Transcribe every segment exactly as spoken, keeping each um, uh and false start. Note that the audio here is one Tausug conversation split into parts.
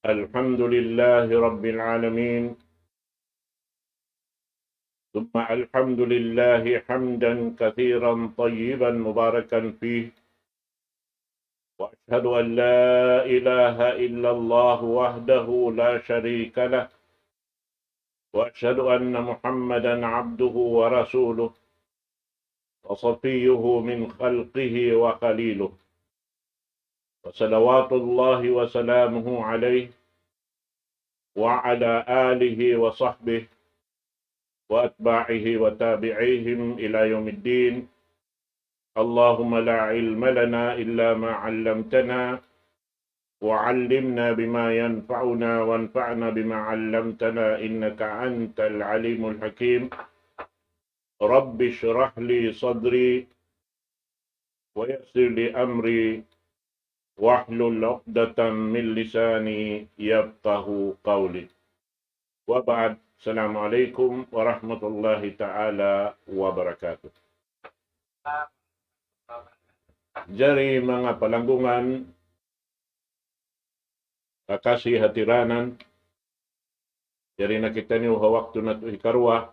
الحمد لله رب العالمين، ثم الحمد لله حمدا كثيرا طيبا مباركا فيه، وأشهد أن لا إله إلا الله وحده لا شريك له، وأشهد أن محمدا عبده ورسوله، وصفيه من خلقه وخليله، وصلوات الله وسلامه عليه وعلى آله وصحبه وأتباعه وتابعيهم إلى يوم الدين. اللهم لا علم لنا إلا ما علمتنا، وعلمنا بما ينفعنا، وانفعنا بما علمتنا، إنك أنت العليم الحكيم. رب اشرح لي صدري، ويسر لي أمري، واحلل عقدة من لساني يفقه قولي. وبعد، السلام عليكم ورحمة الله تعالى وبركاته. Jari manga palanggungan, kakasi hatiranan, jari na kitaniyu ha waktu natu' hikaruwa,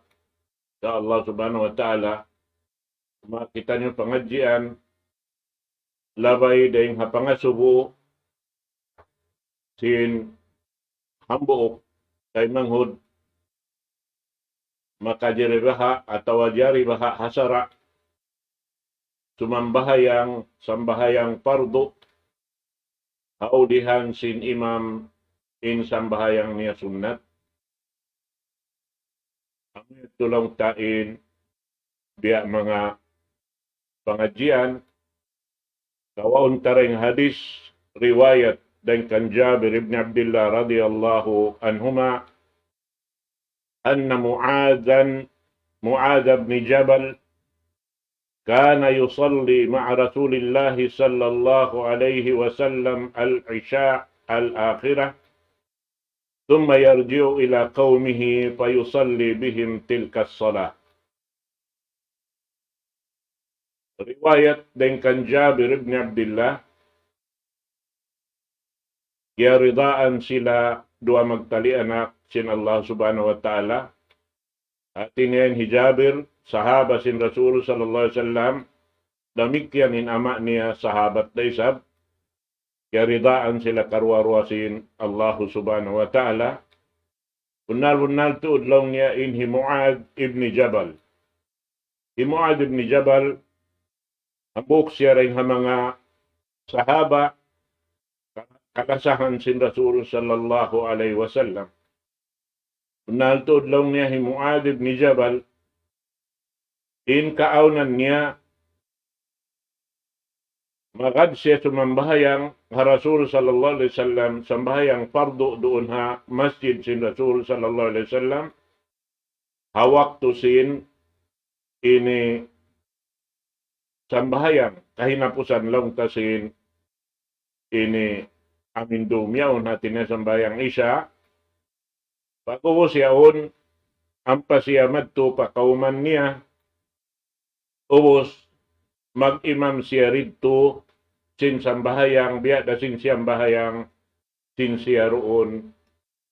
insya Allah subhanahu wa ta'ala, ma kitaniyu pangadjian, labay dayng ha pangasubu sin hambuuk taymanghud makajari baha' atawa jari baha' ha sara', sumambahayang sambahayang pardu, ha ulihan sin imam in sambahayang niya sunnat. Amu yadtu laung ta in biya' manga pangadjian, kawaun ta dayn hadis riwayat dayn kan Jabir ibn Abdillah radiyallahu anhuma, أن معاذا، معاذ بن جبل، كان يصلي مع رسول الله صلى الله عليه وسلم العشاء الآخرة، ثم يرجع إلى قومه فيصلي بهم تلك الصلاة. Riwayat dayn kan Jabir ibn Abdillah, kiyaridaan sila duwa magtalianak sin Allah subhanahu wa ta'ala. Hati niya in hi Jabir, sahaba sin Rasul sallallahu alayhi wasallam, damikkiyan in ama' niya sahabat da isab, kiyaridaan sila karuwa-ruwa sin Allah subhanahu wa ta'ala. Bunnal-bunnal tuud laung niya in hi Muadh ibn Jabal. Hi Muadh ibn Jabal, hambuuk siya dayn ha manga sahaba, kalasahan sin Rasul sallallahu alayhi wasallam. Bunnal tuud laung niya hi Muadh ibn Jabal, in kaawnan niya, magad siya sumambahayang ha Rasul sallallahu alayhi wasallam, sambahayang pardu duun ha masjid sin Rasul sallallahu alayhi wasallam, ha waktu sin ini sambahayang kahinapusan laung ta sin ini amin dum yaun, hati niya sambahayang Isya. Pag-ubus yaun, ampa siya madtu pa kawman niya, ubus mag-imam siya didtu sin sambahayang, biya' da sin siyambahayang sin siya duun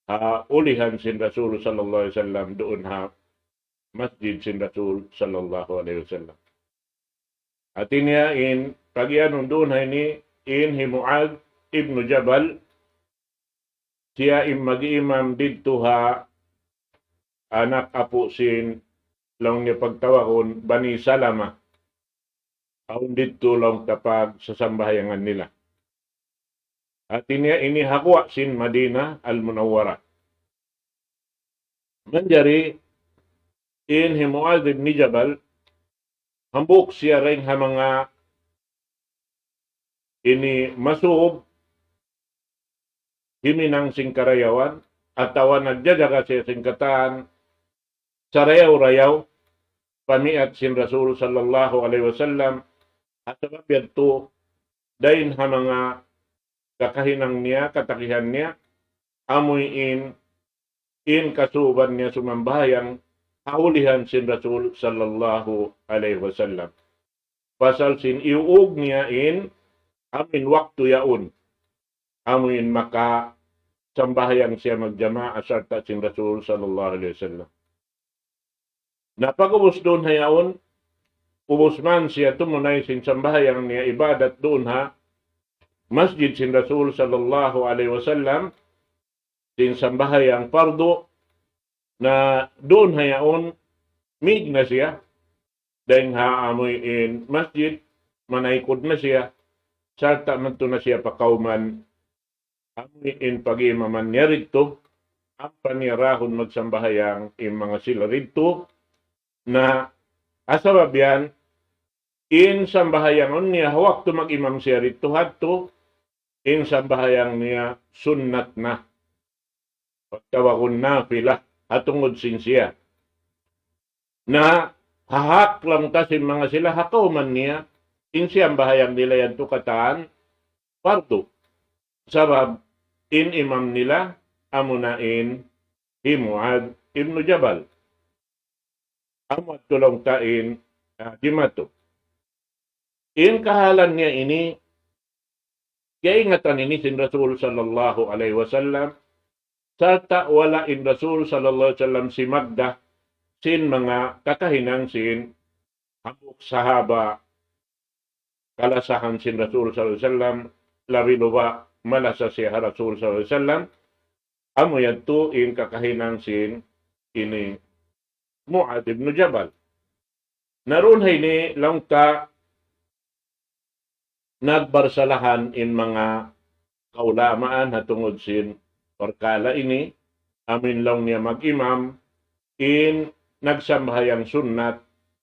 ha ulihan sin Rasul sallallahu alayhi wasallam duun ha masjid sin Rasul sallallahu alayhi wasallam. Hati niya in pagiyanun duun ha ini, in hi Muadh ibn Jabal, siya in mag-imam didtu ha anak apu' sin laung niya pagtawagun Bani Salama. Awn didtu laung ta pagsasambahayangan nila. Hati niya ini ha guwa' sin Madinah Al-Munawwarah. Manjari in hi Muadh ibn Jabal, hambuuk siya dayn ha manga ini masub himinang sin karayawan, atawa nagjajaga siya sin katan sarayaw-rayaw, pamiyat sin Rasul sallallahu alayhi wasallam, ha sabab yadtu, dayn ha manga kakahinang niya, katakihan niya, amuin in kasuban niya sumambahayang ha ulihan sin Rasul sallallahu alayhi wasallam. Pasal sin iyuug niya in amuin waktu yaun, amuin maka sambahayang siya magjamaa sarta' sin Rasul sallallahu alayhi wasallam. Na pag'ubus duun ha yaun, ubus man siya tumunay sin sambahayang niya ibadat duun ha masjid sin Rasul sallallahu alayhi wasallam, sin sambahayang pardu, na duun ha yaun, mīg na siya, dayng ha amuin masjid, manaykud na siya, sarta' madtu na siya pa kawman, amuin pag-iimaman niya didtu, ampa niya dahun magsambahayang in manga sila didtu, na ha sabab yan, in sambahayangun niya, ha waktu mag-imam siya didtu hadtu, in sambahayang niya sunnat na. Pagtawagun nafila, ha tungud sin siya. Na hahak lamta sin manga sila ha kawman niya, in siyambahayang nila yadtu katan pardu. Sabab in imam nila amuna in hi Muadh ibn Jabal. Amu yadtu laung ta in, ah, jimatu. In kahalan niya ini, kiyaingatan ini sin Rasul sallallahu alayhi wasallam, sarta' wala' in Rasul sallallahu alayhi wasallam simagda sin manga kakahinang sin hambuuk sahaba kalasahan sin Rasul sallallahu alayhi wasallam, labi-labi malasa siya ha Rasul sallallahu alayhi wasallam, amu yadtu in kakahinang sin ini Muadh ibn Jabal. Na duun ha ini laung ta nagbarsalahan in manga kaulamaan ha tungud sin parkala' ini, amuin laung niya mag-imam, in nagsambahayang sunnat,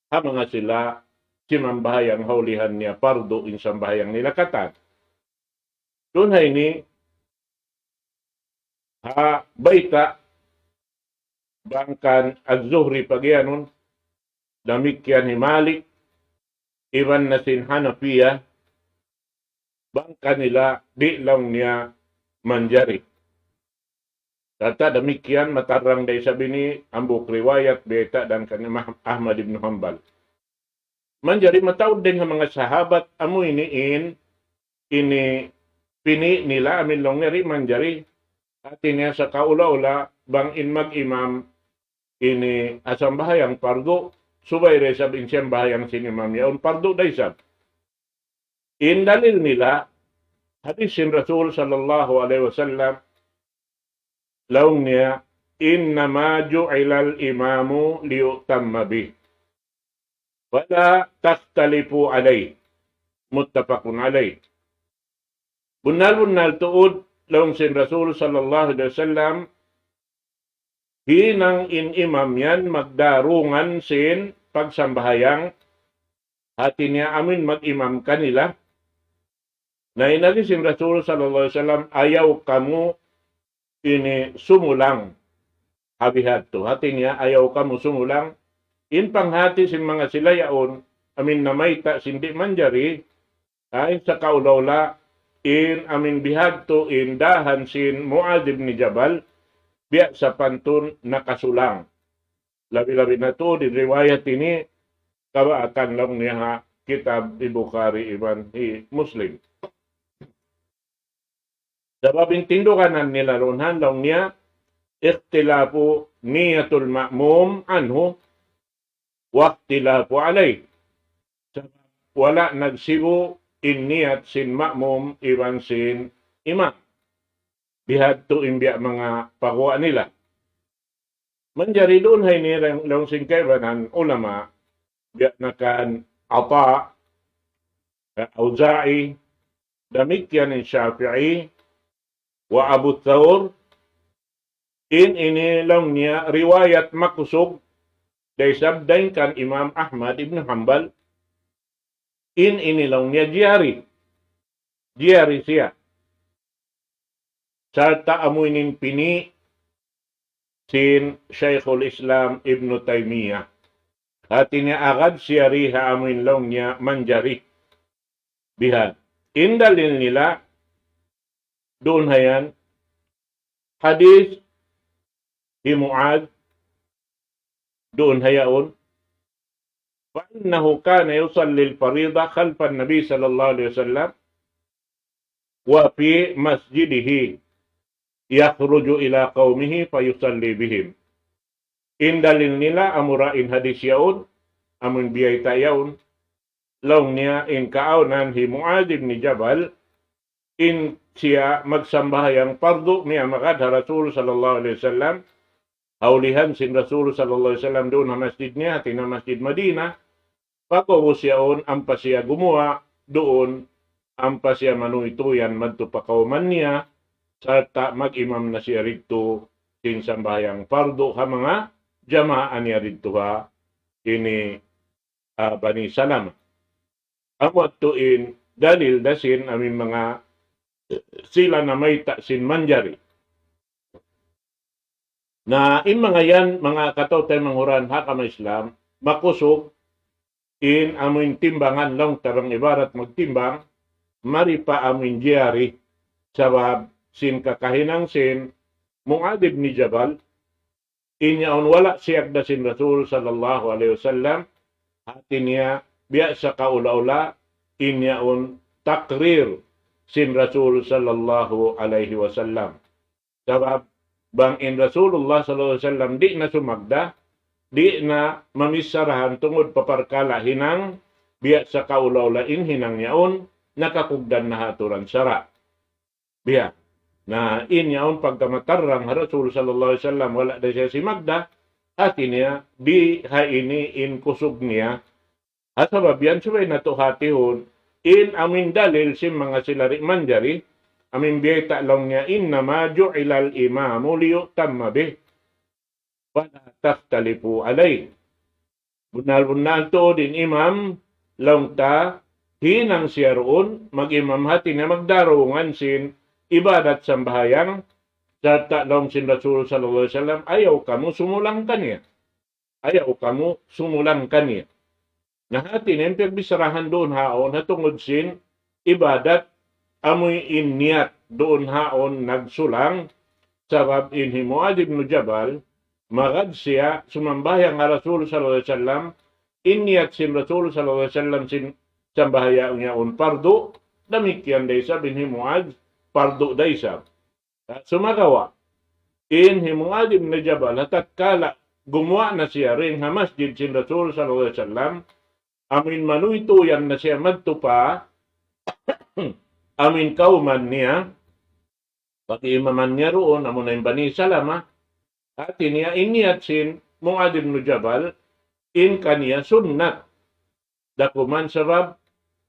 ha manga sila simambahayang ha ulihan niya pardu in sambahayang nila katan. Duun ha ini, ha bayta', bang kan Az-Zuhri pagiyanun, damikkiyan hi Malik, iban na sin Hanafiya, bang kanila di' laung niya manjari. Sarta' damikkiyan matarrang da isab ini hambuuk riwayat bayta' dayn kan Imam Ahmad ibn Hanbal. Manjari mataud dayn ha manga sahabat amu ini in, ini pini' nila amuin laung niya di' manjari. Hati niya sakaula-ula bang in mag-imam ini ha sambahayang pardu, subay da isab in siyambahayang sin imam yaun pardu da isab. In dalil nila, hadith sin Rasul sallallahu alayhi wasallam, laung niya, إنما جعل الإمام ليؤتم به فلا تختلفوا عليه. متفق عليه. Bunnal-bunnal tuud, laung sin Rasul sallallahu alayhi wasallam, hinang in imam yan magdarungan sin pagsambahayang, hati niya amuin mag-imam kanila. Na in agi sin Rasul sallallahu alayhi wasallam, ayaw kamu ini sumulang ha bihadtu. Hati niya, ayaw kamu sumulang. In panghati sin manga sila yaun, amuin namayta' sin di' manjari, in sakaula-ula, in amuin bihadtu, in dahan sin Muadh ibn Jabal, biya' sapantun nakasulang. Labi-labi na tuud in riwayat ini, kabaakan laung niya ha kitab hi Bukhari iban hi Muslim. Sabab in tinduganan nila duun ha yan laung niya, اختلاف نية المأموم عنه واختلاف عليه. Sabab wala' nagsibu' in niyat sin ma'mum iban sin imam. Bihadtu in biya' manga paguwa' nila. Manjari duun ha ini laung, laung sin kaibanan ulama, biya' na kan Ata, eh, Awza'i, damikkiyan in Shafi'i, wa Abu Thawr, in ini laung niya riwayat makusug, da isab dayn kan Imam Ahmad ibn Hanbal, in ini laung niya jari. Jari siya. Sarta' amu ini in pini' sin Shaykhul Islam Ibn Taymiyyah. Hati niya agad siya di ha amu in laung niya manjari. Bihan. In dalil nila, duun ha yan, hadith hi Muadh, duun ha yaun, فإنه كان يصلي الفريضة خلف النبي صلى الله عليه وسلم وفي مسجده. يخرج إلى قومه فيصلي بهم. In dalil nila amura in hadis yaun, amun biyayta' yaun, laung niya in kaawnan hi Muadh ibn Jabal, in siya magsambahayang pardu miyamagad ha Rasul sallallahu alayhi wasallam, ha ulihan sin Rasul sallallahu alayhi wasallam duun ha masjid niya, hati niya Masjid Madinah, pag'ubus yaun ampa siya gumuwa' duun, ampa siya manuytuy yan madtu pa kawman niya, sarta' mag-imam na siya didtu sin sambahayang pardu ha manga jamaa niya didtu ha ini, ah, Bani Salama. Amu yadtu in dalil da sin amin manga sila namayta' sin manjari. Na in manga yan, manga kataw-taymanghuran ha agama Islam, makusug in amuin timbangan laung ta bang ibarat magtimbang, mari pa amuin jari, sabab sin kakahinang sin Muadh ibn Jabal, in yaun wala' siyagda sin Rasul sallallahu alayhi wasallam, hati niya biya' sa kaula-ula, in yaun takrir sin Rasul sallallahu alayhi wasallam. Sabab, bang in Rasulullah sallallahu alayhi wasallam di' na sumagda, di' na mamicharahan tungud pa parkala' hinang, biya' sa kaula-ula in hinang yaun, nakakugdan na ha aturan sara'. Biya'. Na in yaun pagka matarrang ha Rasul sallallahu alayhi wasallam, wala' da siya simagda, hati niya, di' ha ini in kusug niya, ha sabab yan subay natu' hatihun, in amin dalil sin manga sila di' manjari, amin biyayta' laung niya, إنما جعل الإمام ليؤتم به فلا تختلفوا عليه. Bunnal-bunnal tuud in imam, laung ta, hinang siya duun, mag-imam hati niya magdarungan sin ibadat sambahayang, sarta' laung sin Rasul sallallahu alayhi wasallam, ayaw kamu sumulang kaniya. Ayaw kamu sumulang kaniya. Na hati niya in piyagbicharahan duun haun, ha tungud sin ibadat, amuin niyat duun haun nagsulang, sabab in hi Muadh ibn Jabal, magad siya sumambahayang ha Rasul sallallahu alayhi wasallam, in niyat sin Rasul sallallahu alayhi wasallam sin sambahayang yaun pardu, damikkiyan da isab in hi Muadh, pardu da isab. Sumagawa', in hi Muadh ibn Jabal, ha tatkala gumuwa' na siya dayn ha masjid sin Rasul sallallahu alayhi wasallam, amin manuytuy na siya madtu pa amin kawman niya, pag-iimaman niya duun, amuna in Bani Salama, hati niya in niyat sin Muadh ibn Jabal, in kaniya sunnat. Dakuman sabab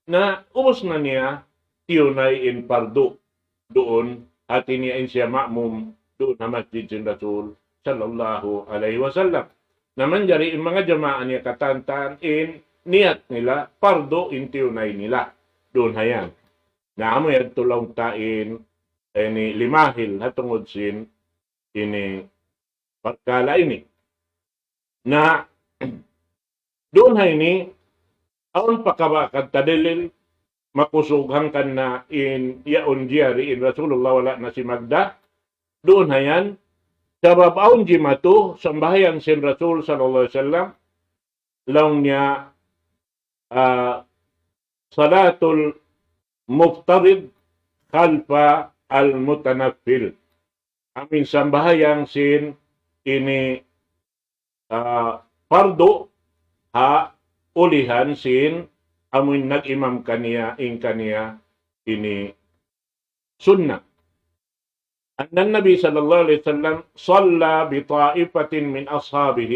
na ubus na niya tiyunay in pardu duun, hati niya in siya ma'mum duun ha masjid sin Rasul sallallahu alayhi wasallam. Na manjari in manga jamaa niya katantan in niyat nila pardu in tiyunay nila duun ha yan. Na amu yadtu laung ta in ini limahil ha tungud sin ini parkala' ini. Na duun ha ini, awn pa kabaakan ta dalil, makusug hangkan na in yaun jari in Rasulullah wala' na simagda, duun ha yan, sabab awn jimatu, sambahayang sin Rasul sallallahu alayhi wasallam, laung niya, ah, صلاة المفترض خلف المتنفل. Amin sambahayang sin ini, ah, pardu ha ulihan sin amin nag-imam kaniya, in kaniya ini sunnat. أن النبي صلى الله عليه وسلم صلى بطائفة من أصحابه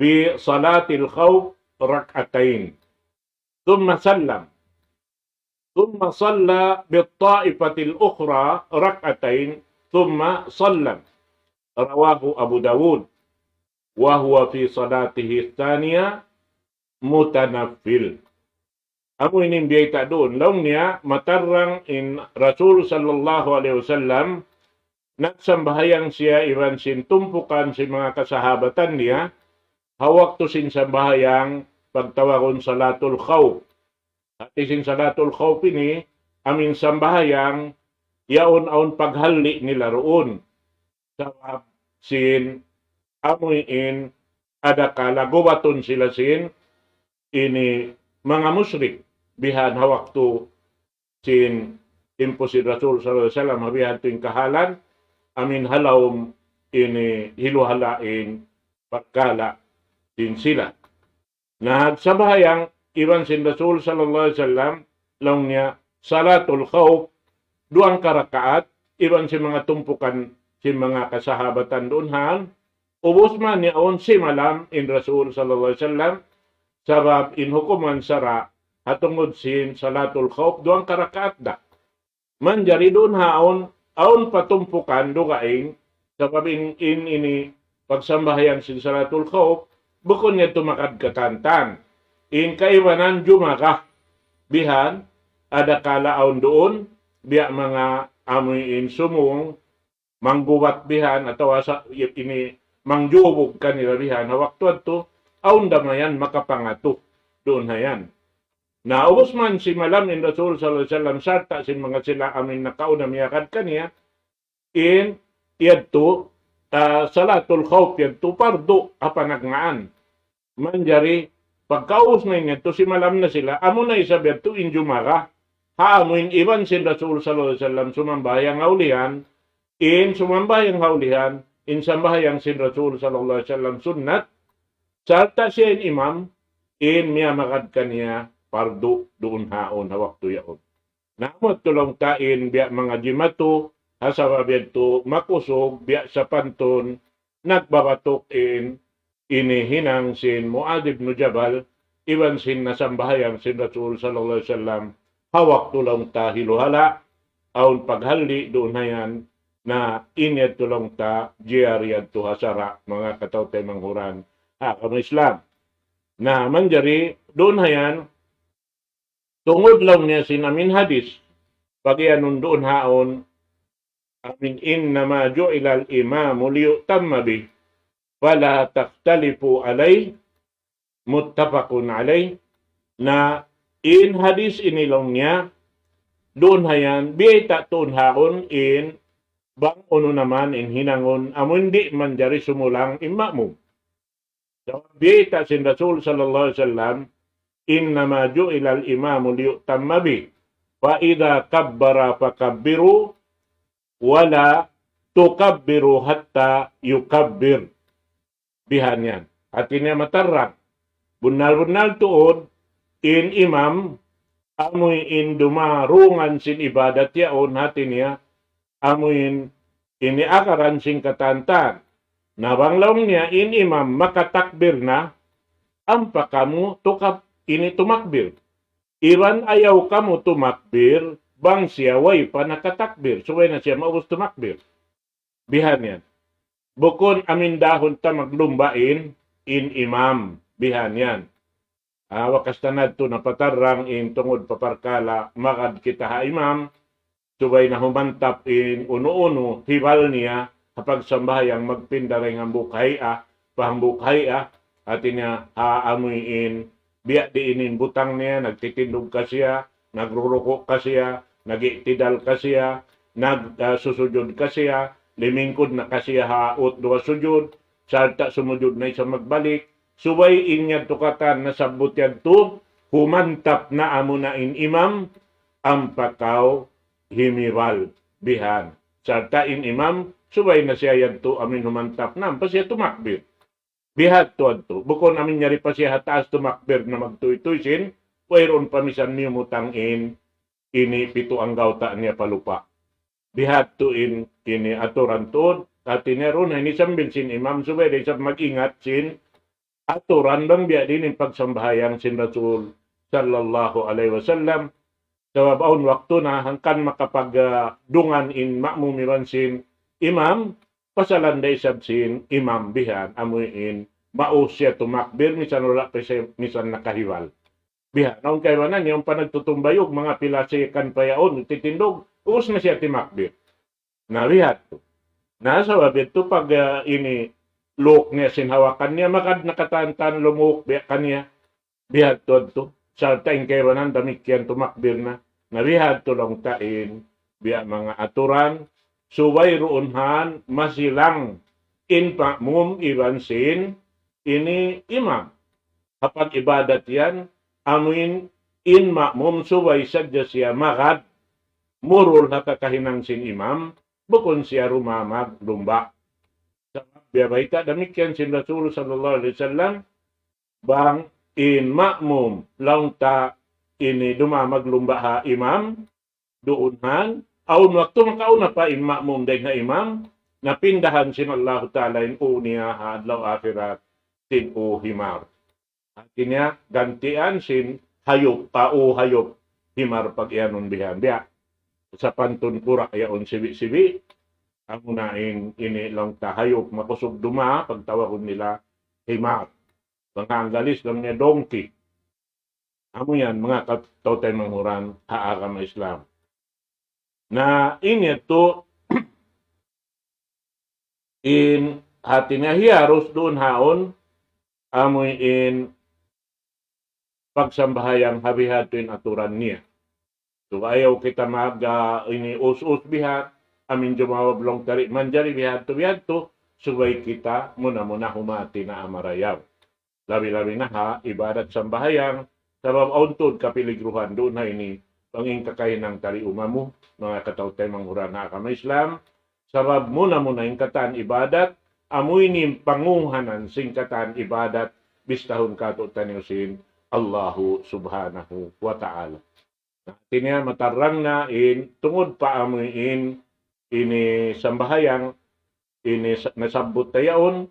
في صلاة الخوف ركعتين ثم سلم، ثم صلى بالطائفة الأخرى ركعتين ثم سلم. رواه أبو داود، وهو في صلاته الثانية متنفل. Amu ini in biyayta' duun. Laung niya, matarrang in Rasul sallallahu alayhi wasallam, nagsambahayang siya iban sin tumpukan sin manga kasahabatan niya, ha waktu sin sambahayang pagtawagun salatul khawf. Hati sin salatul khawf ini, amin sambahayang, yaun awn paghalli' nila duun. Sabab sin amuin adakala gubatun sila sin ini manga mushrik bihan ha waktu sin timpu sin Rasul sallallahu alayhi wasallam, ha bihan tuud in kahalan, amin ha lawm ini hiluhala' in parkala' sin sila. Na nagsambahayang iban sin Rasul sallallahu alayhi wasallam, laung niya, salatul khawf, duwang karakaat, iban sin manga tumpukan sin manga kasahabatan duun han, ubus man yaun simalam in Rasul sallallahu alayhi wasallam, sabab in hukuman sara' ha tungud sin salatul khawf duwang karakaat da. Manjari duun ha awn, awn pa tumpukan dugaing, sabab in, in ini pagsambahayang sin salatul khawf, bukun niya tumakad katantan. In kaibanan jumaga, bihan, adakala awn duun, biya' manga amuin sumung, manggubat bihan, atawa sa, ini mangjubug kanila bihan, ha waktu yadtu, awn da mayan makapangatu duun ha yan. Na ubus man simalam in Rasul sallallahu alayhi wasallam sarta' sin manga sila amin nakauna miyagad kaniya, in yadtu, ah, salatul khawf yadtu pardu ha panagnaan. Manjari pagkaubus na in yadtu simalam na sila, amuna isab yadtu in jumaga, ha amuin iban sin Rasul sallallahu alayhi wasallam sumambahayang ha ulihan, in sumambahayang ha ulihan, in sambahayang sin Rasul sallallahu alayhi wasallam sunnat, sarta' siya in imam, in miyamagad kaniya pardu duun ha awn ha waktu yaun. Na amu yadtu laung ta in biya' manga jimatu, ha sabab yadtu makusug, biya' sapantun, nagbabatuk in ini hinang sin Muadh ibn Jabal, iban sin nasambahayang sin Rasul sallallahu alayhi wasallam, ha waktu laung ta hiluhala', awn paghalli' duun ha yan, na in yadtu laung ta jiyari yadtu ha sara' manga kataw-taymanghuran ha agama Islam. Na manjari duun ha yan, tungud laung niya sin amin hadis, pagiyanun duun ha awn, amin إنما جعل الإمام ليؤتم به فلا تختلفوا عليه، متفق عليه. Na in hadis ini laung niya, duun ha yan, biyayta' tuud ha awn in bang unu na man in hinangun, amun di' manjari sumulang in ma'mum. Jawab biyayta' sin Rasul sallallahu alayhi wasallam, إنما جعل الإمام ليؤتم به، فإذا كبر فكبروا، ولا تكبروا حتى يكبر. Bihan yan. Hati niya matarrang. Bunnal-bunnal tuud, in imam, amuin dumarungan sin ibadat yaun, hati niya, amuin ini agaran sin katantan. Na bang laung niya in imam makatakbir na, ampa kamu tukab ini tumakbir. Iban ayaw kamu tumakbir, bang siya way pa nakatakbir. Subay na siya maubus tumakbir. Bihan yan. Bukun amin dahun ta maglumba in, in imam. Bihan yan. Ah, wakas tanad tu napatarrang in tungud pa parkala' magad kita ha imam, subay na humantap in unu-unu hibal niya ha pagsambahayang, magpinda dayn hambuuk hay'a pa hambuuk hay'a, hati niya ha amuin biya' diin in butang niya, nagtitindug ka siya, nagruruku' ka siya, nag-i'tidal ka siya, nag, ah, susujud ka siya, limingkud na ka siya ha ut duwa sujud, sarta' sumujud na isab magbalik, subay in yadtu katan nasabbut yadtu, humantap na amuna in imam, ampa kaw himibal, bihan. Sarta' in imam, subay na siya yadtu amin humantap na, ampa siya tumakbir. Bihadtu adtu. Bukun amin yari pa siya ha taas tumakbir na magtuytuy sin, wayruun pa misan miyumutang in, ini pitu anggawta' niya pa lupa'. Bihadtu in, ini aturan tuud, hati niya duun, ini sambil sin imam, subay da isab mag-ingat sin aturan bang biya' diin in pagsambahayang sin Rasul sallallahu alayhi wasallam. Sabab awn waktu na hangkan makapagdungan in ma'mum iban sin imam, pasalan da isab sin imam bihan, amuin maus siya tumakbir, misan wala' pa siya, misan nakahibal. Bihan, awn kaibanan, yan pa nagtutumbayug, manga pila sikan pa yaun, titindug, ubus na siya timakbir. Na bihadtu. Na sabab yadtu pag, ah, ini luuk niya sin hawakan niya, magad na katantan lumuuk biya' kaniya. Bihadtu adtu. Sarta' in kaibanan damikkiyan tumakbir na. Na bihadtu laung ta in biya' manga aturan, subay duun han masilang in ma'mum iban sin ini imam. Ha pag-ibadat yan, amuin in ma'mum subay sadja siya magad, murul ha kakahinang sin imam, bukun siya dumamag lumba'. Sabab biya' bayta' damikkiyan sin Rasul sallallahu alayhi wasallam, bang in ma'mum, laung ta ini dumamag lumba' ha imam, duun han, awn waktu makauna pa in ma'mum dayn ha imam, napindahan sin Allahu Ta'ala in ū niya ha adlaw akhirat, sin ū himar. Hati niya, gantian sin hayup, ū hayup, himar pag-iyanun bihan. Biya' sapantun kura' yaun sibi'-sibi', amuna in ini laung ta hayup, makusug duma, pagtawagun nila himar. Manga Anggalis laung niya donkey. Amu yan, manga kat-, tau tay manghuran ha agama Islam. Na ini yadtu, in hati niya hiya harus duun haun, amu in pagsambahayang ha bihadtu in aturan niya. So, ayaw kita mag, ah, ini us-us bihan, amin jumawab laung ta di' manjari bihadtu, bihadtu, subay kita muna-muna humati na marayaw. Labi-labi na ha ibadat sambahayang, sabab awn tuud kapiligruhan duun ha ini, bang in kakahinang ta di' umamu, manga kataw-taymanghuran ha agama Islam, sabab muna-muna in katan ibadat, amu ini in panguhanan sin katan ibadat, bistahun katu'taniyu sin Allahu Subhanahu wa Ta'ala. Na, hati niya matarrang na in, tungud pa amu in, ini sambahayang, ini sa-, nasabbut ta yaun,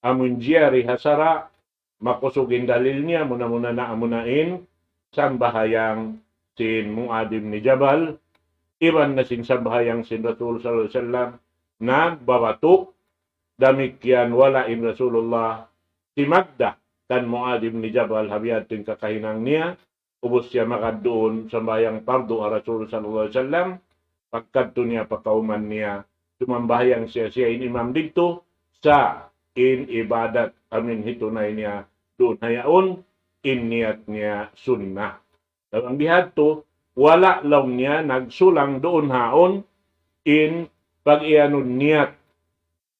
amu in jari ha sara', makusug in dalil niya, muna-muna na amuna in, sambahayang sin Mu'adh ibn Jabal, iban na sin sambahayang sin Rasul sallallahu alayhi wasallam, nagbabatuk, damikkiyan wala' in Rasulullah, timagda kan Mu'adh ibn Jabal, ha bihadtu in kakahinang niya, ubus siya magad duun sambahayang pardu ha Rasul sallallahu alayhi wasallam, pagkadtu niya pa kawman niya, sumambahayang siya, siya in imam didtu, sa' in ibadat amin hitunay niya duun ha yaun, in niyat niya sunnah. Dalam bihadtu, wala' laung niya nagsulang duun haun in pag-iyanun niyat.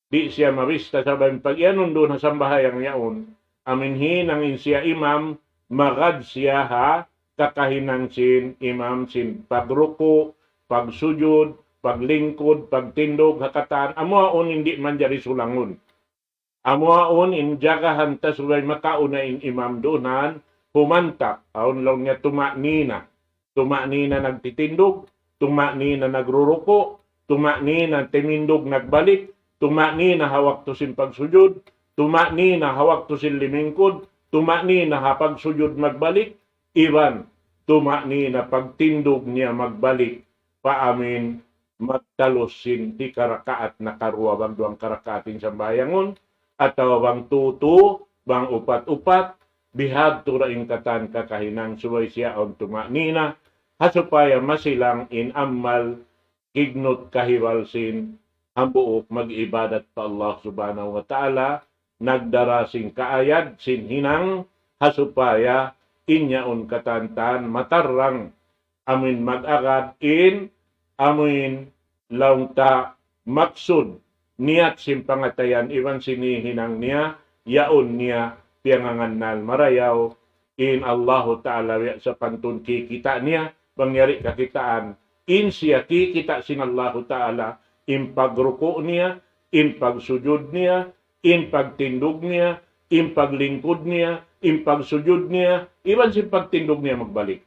Di' siya mabista sabab in pag-iyanun duun ha sambahayang yaun, amin hinang in siya imam, magad siya ha kakahinang sin imam sin pagruku', pagsujud, paglingkud, pagtindug, ha katan, amu yaun in di' manjari sulangun. Amu yaun in jagahan ta subay makauna in imam duun han, humantap, awn laung niya tuma'nina. Tuma'nina nagtitindug, tuma'nina nagruruku', tuma'nina timindug nagbalik, tuma'nina ha waktu sin pagsujud, tuma'nina ha waktu sin limingkud, tuma'nina ha pagsujud magbalik, iban tuma'nina pagtindug niya magbalik, pa amin magtalus sin hika rakaat nakaruwa bang duwang karakaat in sambahayangun, atawa bang tū-tū, bang upat-upat, bihadtu ra in katan kakahinang subay siya awn tuma'nina, ha supaya masilang in amal kignut kahibal sin hambuuk mag-ibadat pa Allah Subhanahu wa Ta'ala, nagdara sin kaayad, sin hinang, ha supaya in yaun katan-katan matarrang amuin mag-agad in, amuin laung ta maksud, niyat sin pangatayan iban sin hinang niya, yaun niya piyangangannal marayaw in Allahu Ta'ala, biya' sapantun kikita' niya, bang yari kakitaan, in siya kikita' sin Allahu Ta'ala, in pagruku' niya, in pagsujud niya, in pagtindug niya, in paglingkud niya, in pagsujud niya, iban sin pagtindug niya magbalik.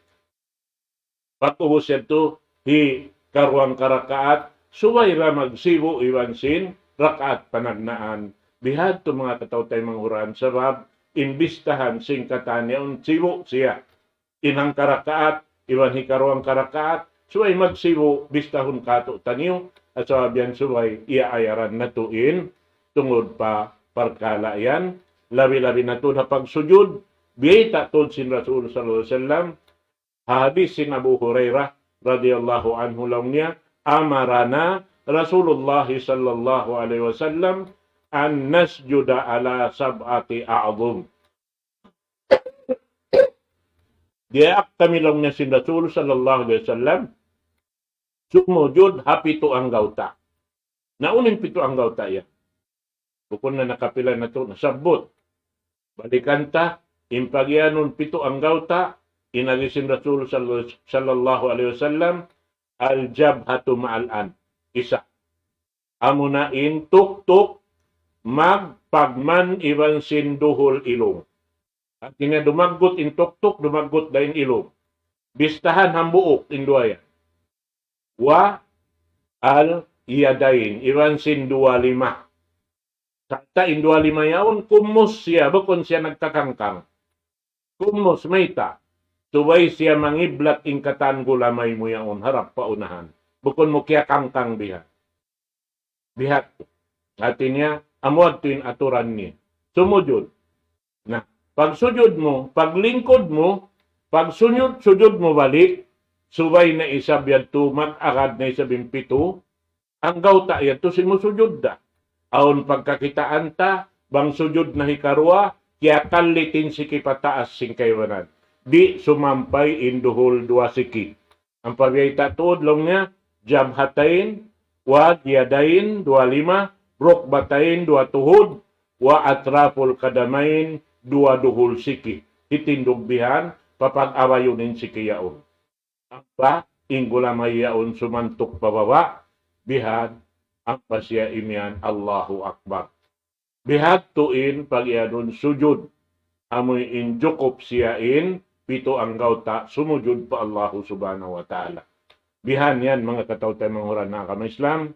Pag-ubus yadtu, hikaruwang karakaat, subay ra magsibu' iban sin rakaat panagnaan. Bihadtu manga kataw-taymanghuran, sabab in bistahan sin katan yaun sibu' siya. In hangkarakaat, iban hikaruwang karakaat, subay magsibu', bistahun katu'taniyu, sabab yan subay iyaayaran natu' in tungud pa parkala' yan, labi-labi na tuud ha pagsujud, biyayta' tuud sin Rasul sallallahu alayhi wasallam, ha hadis sin Abu Hurairah radiyallahu anhu laung niya, أمرنا رسول الله صلى الله عليه وسلم أن نسجد على سبعة أعظم. Diyaak kami laung niya sin Rasul sallallahu alayhi wasallam, sumujud ha pitu anggawta'. Na unu in pitu anggawta' yan? Bukun na nakapila natu' nasabbut. Balikan ta, in pagiyanun pitu anggawta', in agi sin Rasul sallallahu, sallallahu alayhi wasallam, الجبهة مع الأنف. Isa. Amuna in tuktuk magpagman iban sin duhul ilung. Hati niya dumaggut in tuktuk, dumaggut da in ilung. Bistahan hambuuk in duwa yan. Wa al yadain, iban sin duwa lima. Sarta' in duwa lima yaun, kumus siya, bukun siya nagkakangkang. Kumus mayta', subay siya mangiblat in katan gulamay mu yaun, harap pa unahan. Bukun mu kiyakangkang biha. Biha. Hati niya, amu yadtu in aturan niya. Sumujud. Na, pagsujud mu, paglingkud mu, pagsunyud, sujud mu balik, subay na isab yadtu, mag-agad na isab in pitu, anggawta' yadtu simusujud da. Awn pagkakitaan ta, bang sujud na hikaruwa, kiyakallit in siki pataas sin kaibanan. Di' sumampay in duhul duwa siki. Ampa biyayta' tuud laung niya, jabhatain, wa yadain, duwa lima, rukbatain, duwa tuhud, wa atraful kadamain, duwa duhul siki. Hitindug bihan, papag-abayun in siki yaun. Ampa in gulamay yaun sumantuk pa baba', bihan, ampa siya imiyan, Allahu Akbar. Bihadtu in pagiyanun sujud. Amu in jukup siya in pitu anggawta' sumujud pa Allahu Subhanahu wa Ta'ala. Bihan yan, manga kataw-taymanghuran ha agama Islam.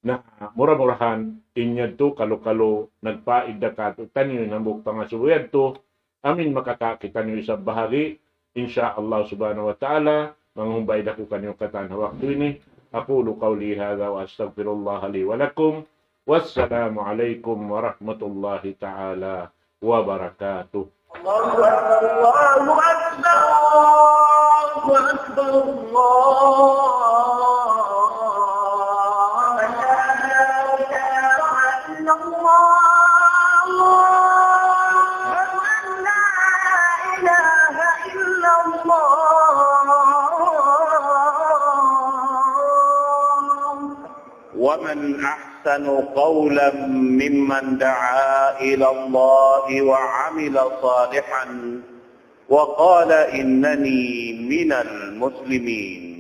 Na mura-murahan in yadtu kalu-kalu nagpaid da kātu'niyu in hambuuk pangasubu yadtu. Amin makakakita niyu isab bahagi', insya Allah subhanahu wa ta'ala, manghumbay da aku kaniyu katan ha waktu ini. أقول قولي هذا وأستغفر الله لي ولكم. والسلام عليكم ورحمة الله تعالى وبركاته. الله أكبر، الله أكبر، الله أكبر، الله أكبر. أشهد أن لا إله إلا الله. ومن أحسن قولا ممن دعا إلى الله وعمل صالحا وقال إنني من المسلمين.